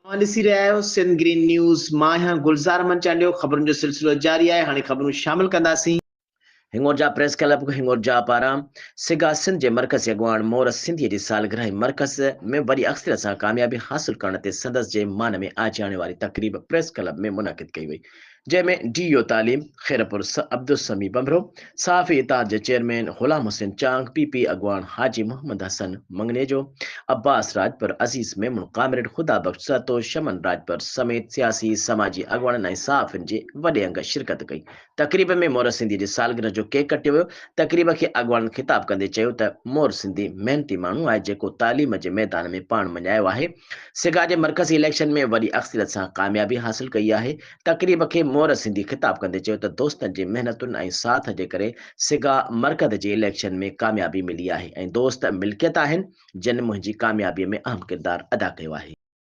اوهان ڏسي رهيا آهيو سنڌ گرين نيوز، مان آهيان گلزار احمد چانڊيو، خبرن جو سلسلو جاري آهي، هاڻي خبرون شامل ڪنداسين. هڱورجا پريس ڪلب هڱورجا پاران سگا سنڌ جي مرڪزي اڳواڻ مورس سنڌيء جي سالگرهه ۽ مرڪز ۾ وڏي اڪثريت سان ڪاميابي حاصل ڪرڻ تي سندس جي مان ۾ آجياڻي واري تقريب پريس ڪلب ۾ منعقد ڪئي وئي. جنهن ۾ ڊي او تعليم خيرپور عبدالسميع ڀنڀرو، صحافي اتحاد جي chairman Ghulam Hussain Chang, P P اڳواڻ حاجي محمد حسن مڱڻيجو، عباس راڄپر، عزيز ميمڻ، ڪامريڊ خدا بخش سهتو، شمن راڄپر سميت سياسي سماجي اڳواڻن ۽ صحافين جي وڏي انگ شرڪت ڪئي. تقريب ۾ مور سنڌي جي سالگرهه جو ڪيڪ ڪٽيو ويو. تقريب کي اڳواڻن خطاب ڪندي چيو ته مور سنڌي محنتي ماڻهو آهي جيڪو تعليم جي ميدان ۾ پاڻ مڃايو آهي. سگا جي مرڪزي اليڪشن ۾ وڏي اڪثريت سان ڪاميابي حاصل ڪئي آهي. تقريب کي مور سنڌي خطاب ڪندي چيو ته دوستن جي محنتن ۽ ساٿ جي ڪري سگا مرڪز جي اليڪشن ۾ ڪاميابي ملي آهي ۽ دوست ملڪيت آهن جن منهنجي ڪاميابي ۾ اهم ڪردار ادا ڪيو آهي.